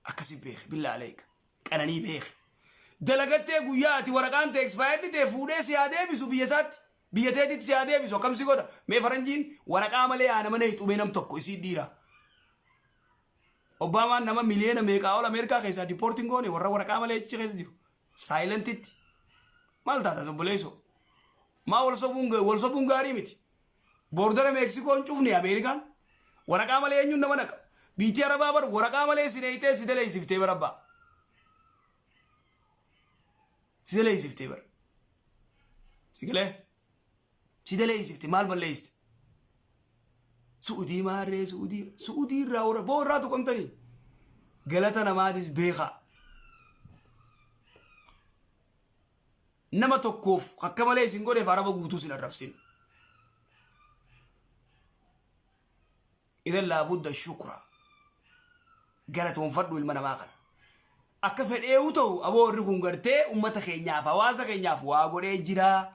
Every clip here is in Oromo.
Akkasi beeki billaa aleeka. Qananii beeki. Dalagattee guyyaa ati waraqaan tee expired ta'e fuudhee si haa deebisu biyya isaatti. Biyya teetitti si haa deebisu akkam si godha. Mee faranjiin waraqaa malee haa nama nayxu mee nam tokko isii dhiira. Obaamaan nama miliyoona meeqaa ol Ameerikaa keessaa dipoortiin goone warra waraqaa malee achi keessa jiru. Saayilentitti. Maal taata obboleessoo? Maa wal sobuun wal sobuun gaarii miti. Boordara Meeksikoon cufne Ameerikaan. Waraqaa malee eenyuun nama naqa? Biitii Arabaa bar waraqaa malee si neeyxee si daleeysiftee bar abbaa. Si daleeysiftee bar. Si galee? Si daleeysifte maal balleessite? Su'udii maarree su'udii su'udii irraa warra boo irraa tuqamtanii. Galata namaatis beekaa. Nama tokkoof akka malee isin godheef araba guutuu sin arrabsin. Idan laabudda shukra. Galatoonfadhu ilma namaa kana. Akka fedheewu ta'u aboo warri kun gartee ummata keenyaaf hawaasa keenyaaf waa godhee jira.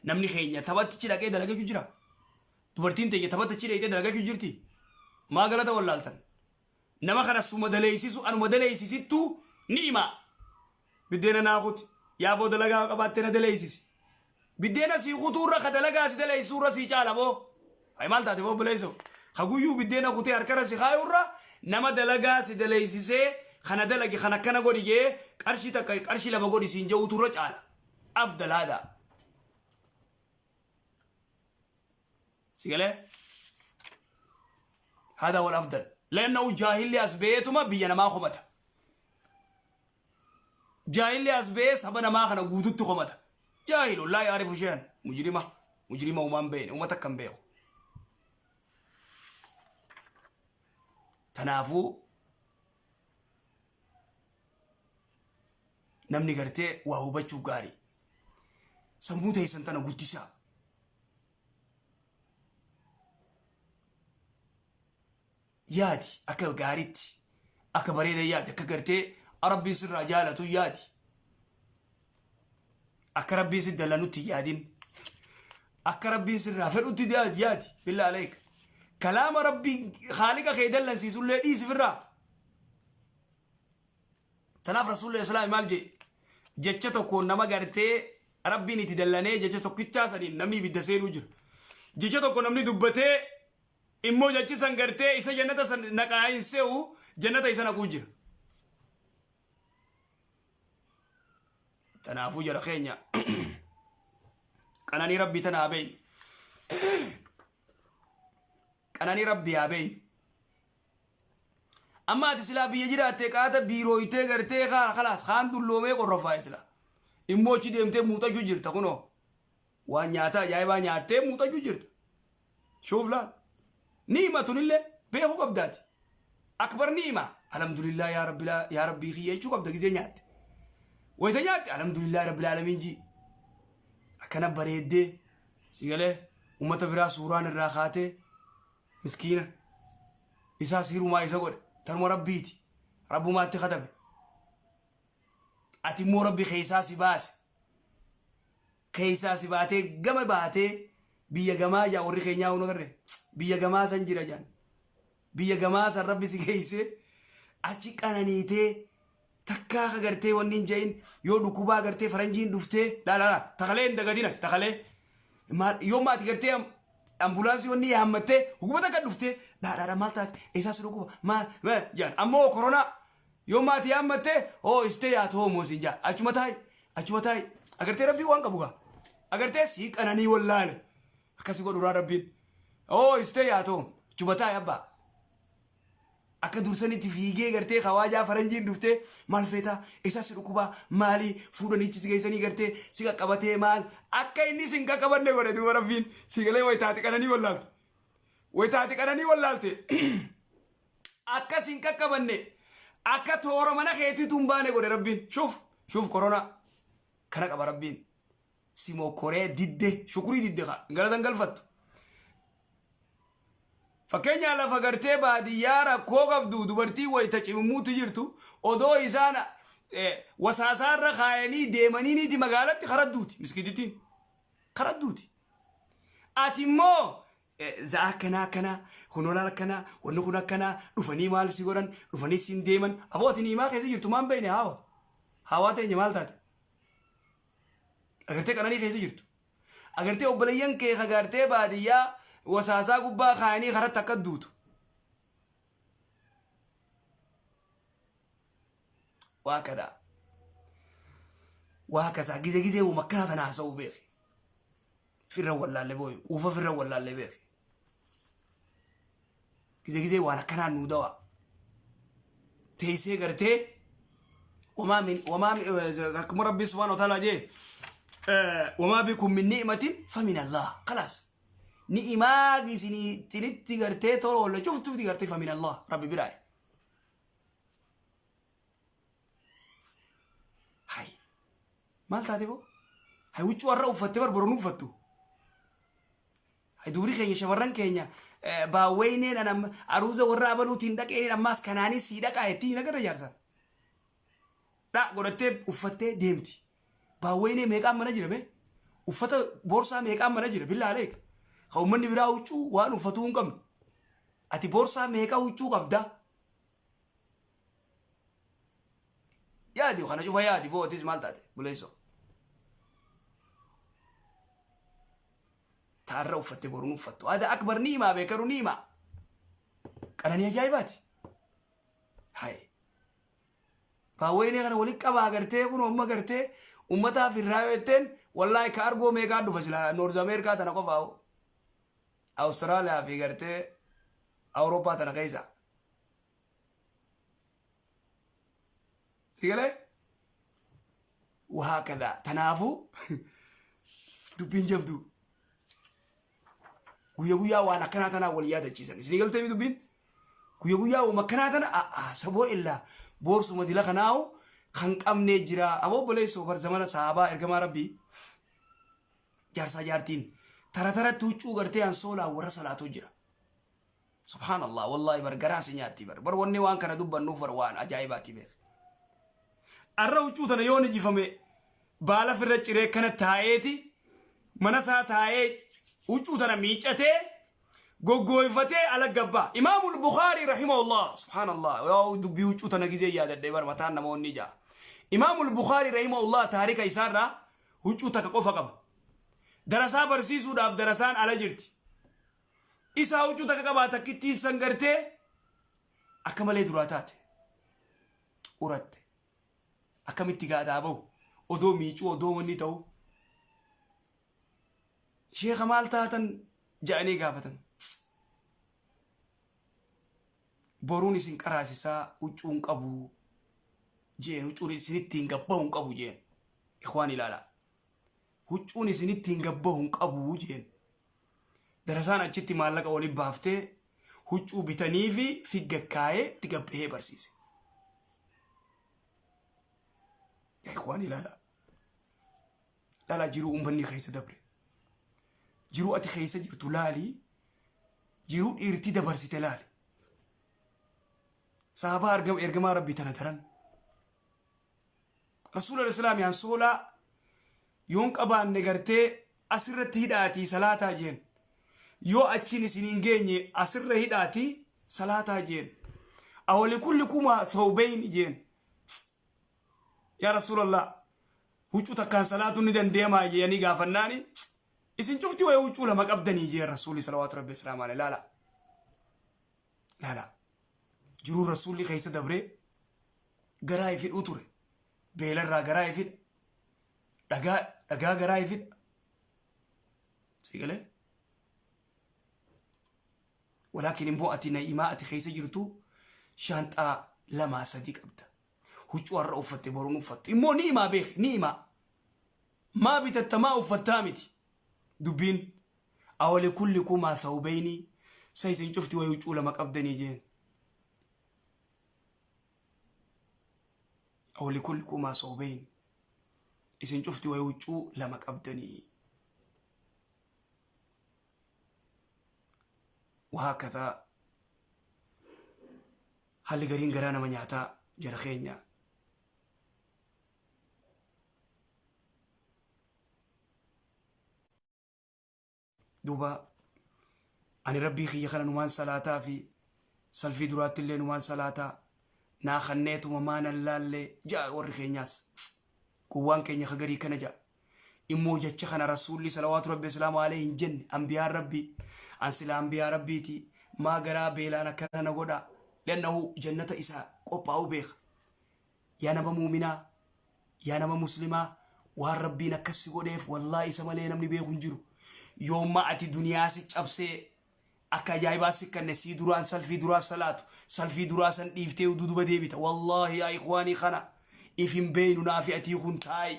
Namni keenya taphatti achi dhaqee dalagachuu jira. Dubartiin teenya taphatti achi dhaqee dalagachuu jirti. Maa galata wallaaltan. Nama kana suma daleeysisu anuma daleeysisittuu ni'imaa. Biddeena naa kuti. Yaa boo dalagaa qabaattee na daleeysisi. Biddeena sii kutuurra ka dalagaa si daleeysuurra sii caala boo. Hay maal taate boo obboleessoo. Ka guyyuu biddeena kutee harkarra si kaayurra nama dalagaa si daleeysisee kana dalagi kana akkana godhi jee qarshii takka qarshii lama godhi siin je'uuturra caala. Afdalaadha. Si galee? Hada wal afdal. Leannahu jaahilli as ba'eetuma biyya namaa komata. Jaahilli as ba'ee saba namaa kana guututti komata. Jaahilu laa yaarifu sheehan mujrima mujrima umaan beekne uummata akka hin beeku. Tanaafuu namni gartee waa hubachuu gaarii. Sammuu teessan tana guddisaa. Yaadi akka gaariitti akka bareeda yaadi akka gartee rabbiin sirraa jaalatu yaadi. Akka rabbiin si dallanutti hin yaadin. Akka rabbiin sirraa fedhutti yaadi yaadi billaa aleek. Kalaama rabbii haaliqa kee dallansiisullee dhiisi firraa. Tanaaf Rasuulli Islaam maal jee? Jecha tokkoon nama gartee Rabbiin itti dallanee jecha tokkichaa saniin namni ibidda seenuu jira. Jecha tokko namni dubbatee immoo jechi san gartee isa jannata san naqaa hin se'u jannata isa naquu jira. Tanaafuu jara keenya qananii Rabbii tana haa beeynu. Qananii Rabbii haa beeynu. Amma ati silaa biyya jiraattee qaata biirooytee gartee kaa kalaas kaan dulloomee qorrofaa sila. Immoo achi deemtee muuxachuu jirta kunoo. Waan nyaata ajaa'ibaa nyaattee muuxachuu jirta. Shuuf laal. Ni'ima tunillee beekuu qabdaati. Akbar ni'ima. Alhamdulillah yaa rabbi yaa rabbii kiyya jechuu qabda gizee nyaatte. Wayita nyaatte alhamdulillah rabbil aalamiin jii. Akkana bareeddee si galee uummata biraa suuraan irraa kaatee miskiina isaas hirumaa isa godhe tanuma rabbiiti rabbumaatti katabe ati immoo rabbi keessaa si baase keessaa si baatee gama baatee biyya gamaa jaa warri keenyaa hunda garre biyya gamaa san jira jaan biyya gamaa san rabbi si geessee achi qananiitee Takkaa ka gartee wanni hin ja'in yoo dhukkubaa gartee faranjiin dhuftee laa laa laa takalee hin dagatin ati takalee maal yoo maati gartee ambulaansii wanni yaammattee hukuma takka dhuftee dhaa dhaa dhaa maal taate eessaa si dhukkuba maal maal jaan ammoo koronaa yoo maati yaammattee hoo istee yaa ta'oo moo siin jaa achuma taa'i achuma taa'i agartee rabbii waan qabu gaa agartee sii qananii wallaale akkasi godhuraa rabbiin hoo istee yaa ta'oo achuma taa'i abbaa. Akka dursanitti fiigee gartee kawaajaa faranjiin dhuftee maal feetaa isaa si dhukkubaa maalii fuudhanii achi si geessanii gartee si qaqqabatee maal akka inni si hin qaqqabanne godhe duuba rabbiin si galee wayitaati qananii wallaalte. Wayitaati qananii wallaalte akka si hin qaqqabanne akka toora mana keetiitu hin baane godhe rabbiin shuuf shuuf koronaa kana qaba rabbiin si mokkoree didde shukurii didde kaa galatan galfattu. Fakkeenyaa lafa gartee baadiyyaa rakkoo qabdu dubartiin wayita cimimmuutti jirtu odoo isaan wasaasaarra kaayanii deemaniiniiti magaalatti karadduuti miskiitittiin karadduuti. Ati immoo Za'a akkanaa akkanaa, kunolaan akkanaa, wanni kun akkanaa, dhufanii maal si godhan, dhufanii siin deeman. Aboo ati niimaa keessa jirtu maan beekne haawa. Haawaa teenya maal taate? Agartee qananii keessa jirtu. Agartee obboleeyyan kee kagartee baadiyyaa wasaasaa gubbaa kaayanii karatti akka duutu. Waa kadaa. Waa kasaa gize gizee uuma akkanaa tana haasa'uu beeki. Firra wallaalle booyi quufa firra wallaalle beeki. Gize gizee waan akkanaa nuu dawaa. Teessee gartee wamaa min wamaa akkuma rabbiin subhaanahu wa ta'aalaa jee wamaa bikum min ni'matin famin Allah khalaas. Ni'imaa isinitti gartee tola oolle cuftuuti gartee famin Allah rabbi biraa. Hay. Maal taate boo? Hay huccuu har'a uffatte bar boru uffattu. Hay dubri keenya shamarran keenya baawweyneen an amma aruuza warra abaluutiin dhaqeeneen ammaas kanaanis sii dhaqaa jettiin hin agarre jaarsa. Dha godhattee uffattee deemti. Baawweynee meeqaan mana jira mee? Uffata boorsaa meeqaan mana jira billaa aleek. Ka uummanni biraa huccuu waan uffatuu hin qabne. Ati boorsaa meeqa huccuu qabdaa? Yaadi kana cufa yaadi boo atis maal taate buleessoo. Taarra uffatte boruun uffattu. Aadaa akbar ni himaa beekaru ni himaa. Qananii ajaa'ibaati. Hayi. Baawweenee kana walitti qabaa gartee kun amma gartee ummataaf irraa yoo jetteen wallaahi ka argoo meeqaa dhufa sila Noorz Ameerikaa tana qofaa hoo. Awustiraaliyaa fi gartee Awurooppaa tana keessa. Si galee? Wahaakadha. Tanaafuu dubbiin jabduu. Guyya guyyaa waan akkanaa tanaa wal yaadachiisan. Isinii galtee dubbiin? Guyya guyyaa waan akkanaa tana a'aa saboo illaa boorsuma dila kanaa'u kan qabnee jira. Aboo obboleessoo bar zamana sahaabaa ergamaa rabbii jaarsaa jaartiin tara taratti huccuu gartee ansoolaa warra salaatuu jira. Subhaanallah wallahi bar garaa si nyaatti bar bar wanni waan kana dubbannuuf bar waan ajaa'ibaati beek. Arra huccuu tana yoo nijifame baala firra ciree kana taa'eeti mana isaa taa'ee huccuu tana miiccatee goggooyfatee ala gabbaa. Imaamul Bukaarii rahimahullah subhaanallah yoo dubbii huccuu tana gizee yaadadhe bar mataan namoonni ja'a. Imaamul Bukaarii rahimahullah taarika isaarraa huccuu takka qofa qaba. Darasaa barsiisuudhaaf darasaan ala jirti. Isaa huccuu takka qabaa takkittiin san gartee akka malee duraa taate. Uratte. Akkamitti gaadaa bahu odoo miicuu odoo wanni ta'u. Sheeka maal taatan ja'anii gaafatan. Boruun isin qaraasisaa huccuu hin qabu jeen huccuun isinitti hin gabbahu hin qabu jeen. Ikhwaan ilaalaa. Huccuun isinitti hin gabbahu hin qabu jeen. Darasaan achitti maallaqa wali baaftee huccuu bitaniifi figga kaayee itti gabbahee barsiise. Yaa ikhwaan ilaalaa. Laalaa jiruu ummanni keessa dabre. Jiruu ati keessa jirtu laali. Jiruu dhiirti dabarsite laali. Sahabaa ergamaa rabbii tana daran. Rasuula Islaami ansoolaa yoon qabaanne gartee asirratti hidhaatii salaataa jeen. Yoo achiin isin hin geenye asirra hidhaatii salaataa jeen. Awali kulli kuma thawbayni jeen. Yaa Rasuulallah huccuu takkaan salaatuun ni dandeemaa jeanii gaafannaani isin cufti wayii huccuu lama qabdanii jeen Rasuulli salawaatu rabbi islaamaa alayhi laala. Laala. Jiruun Rasuulli keessa dabree garaa ifidhuu ture. Beelarraa garaa ifidha. Dhagaa dhagaa garaa ifidha. Si galee? Walaakin immoo ati na'imaa ati keessa jirtu shaanxaa lamaa sadii qabda. Huccuu har'a uffatte boruun uffattu. Immoo ni himaa beeki ni himaa. Maa bitatta maa uffattaa miti. Dubbiin awali kulli kumaa thawbayni sa isin cufti way huccuu lama qabdanii jeen. Awali kulli kumaa thawbayni isin cufti way huccuu lama qabdanii. Wahaakataa haalli gariin garaa nama nyaataa jara keenya. Duuba Ani Rabbii kiyya kana numaan salaataa fi salfii duraatti illee numaan salaataa naa kanneetuma maa nan laallee ja'a warri keenyaas. Gowwaan keenya ka garii kana ja'a. Immoo jecha kana Rasuulli salawaatu Rabbi islaamu alayhi hin jenne ambiyaan Rabbii. An sila ambiyaa Rabbiiti maa garaa beelaan akkana na godha. Li'annahu jannata isaa qophaa'uu beeka. Yaa nama muuminaa, yaa nama muslimaa, waan Rabbiin akkas si godheef wallaahi isa malee namni beeku hin jiru. Yoomma ati duniyaa si cabsee akka ajaa'ibaa si kanne sii duraan salfii duraa salaatu, salfii duraa san dhiiftee duduba deebita. Wallaahi yaa ikhwaanii kana if hin beeynu naafi atii kun taa'i.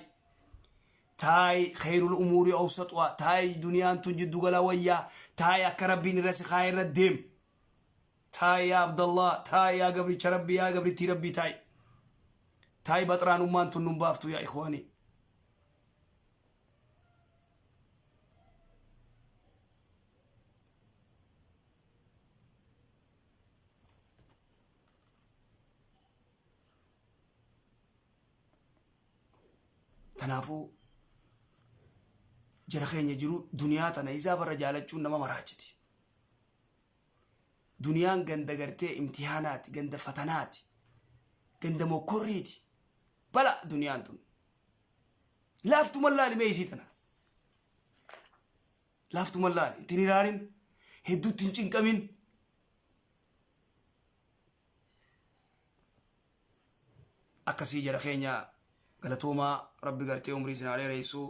Taa'i khayrul umuuri awsatuha, taa'i duniyaan tun jiddu gala wayyaa, taa'i akka Rabbiin irra si kaa'e irra deem. Taa'i yaa Abdallah, taa'i yaa gabricha Rabbii, yaa gabrittii Rabbii taa'i. Taa'i baxraanummaan tun nun baaftu yaa ikhwaanii. Tanaafuu jara keenya jiru duniyaa tana isaa barra jaalachuun nama maraachiti. Duniyaan ganda gartee imtihaanaati, ganda fatanaati, ganda mokkorriiti. Bala duniyaan tun. Laaftuman laali mee isii tana. Laaftuman laali. Ittiin hiraarin. Hedduutti hin cinqamin. Akkasii jara keenya galatoomaa rabbi gartee umrii isin haa dheereessu.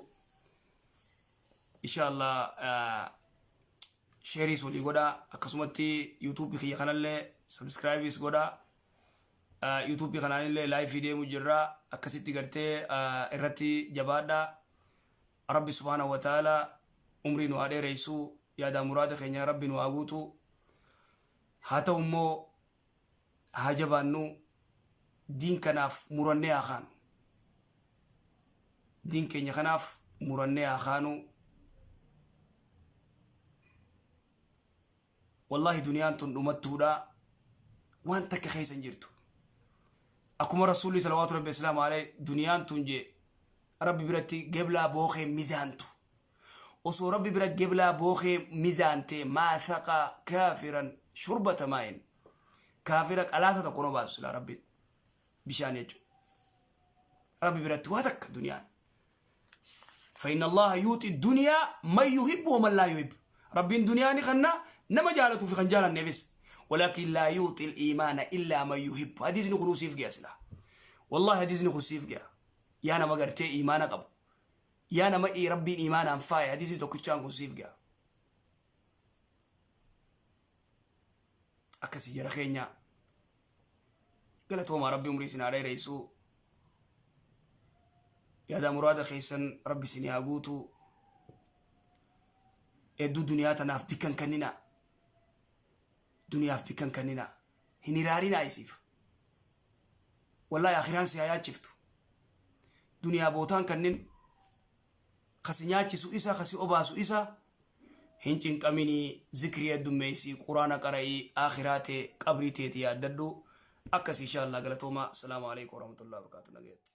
Insha Allah sheeriis walii godhaa akkasumatti yuutuubii kiyya kanallee sabskraayibiis godhaa. Yuutuubii kanaanillee laayifii deemu jirra akkasitti gartee irratti jabaadhaa. Rabbi subhaanahu wa ta'ala umrii nu haa dheereessu yaadaa muraada keenya rabbi nu haa guutu. Haa ta'u immoo haa jabaannu diin kanaaf murannee haa kaanu. Diin keenya kanaaf murannee haa kaanu. Wallaahi duniyaan tun dhumattuudha. Waan takka keessa hin jirtu. Akkuma Rasuulli salawaatu rabbi islaamu alayhi duniyaan tun jee rabbi biratti geblaa bookee mizaantu. Osoo rabbi bira geblaa bookee mizaante maa saqa kaafiran shurbata maa'in. Kaafira qalaasa tokko no baasu silaa rabbiin bishaan jechuudha. Rabbi biratti waa takka duniyaan. فإن الله يؤتي الدنيا من يحب ومن لا يحب ربين دنيا ني خنا نما جالتو في خنجال النبس ولكن لا يؤتي الإيمان إلا من يحب حديث نخلو سيف جا سلا والله حديث نخلو سيف جا يا نما غرتي إيمان قبو يا نما إي ربي إيمان أنفاي حديث توكيتشان كون سيف جا akkasii jara keenya galatoomaa rabbi umrii isin haa dheereessu yaada muraada keessan rabbi isin haa guutu hedduu duniyaa tanaaf bikkan kenninaa duniyaaf bikkan kenninaa hin hiraarinaa isiif wallaahi akiraan si haa yaachiftu duniyaa bootaan kannin kasi nyaachisu isa kasi obaasu isa hin cinqaminii zikrii heddummeessii quraana qara'ii akhiraa tee qabrii teeti yaaddadhu akkasi insha Allah galatoomaa assalaamu alaikum warahmatullahi wabarakatuh nagayatti.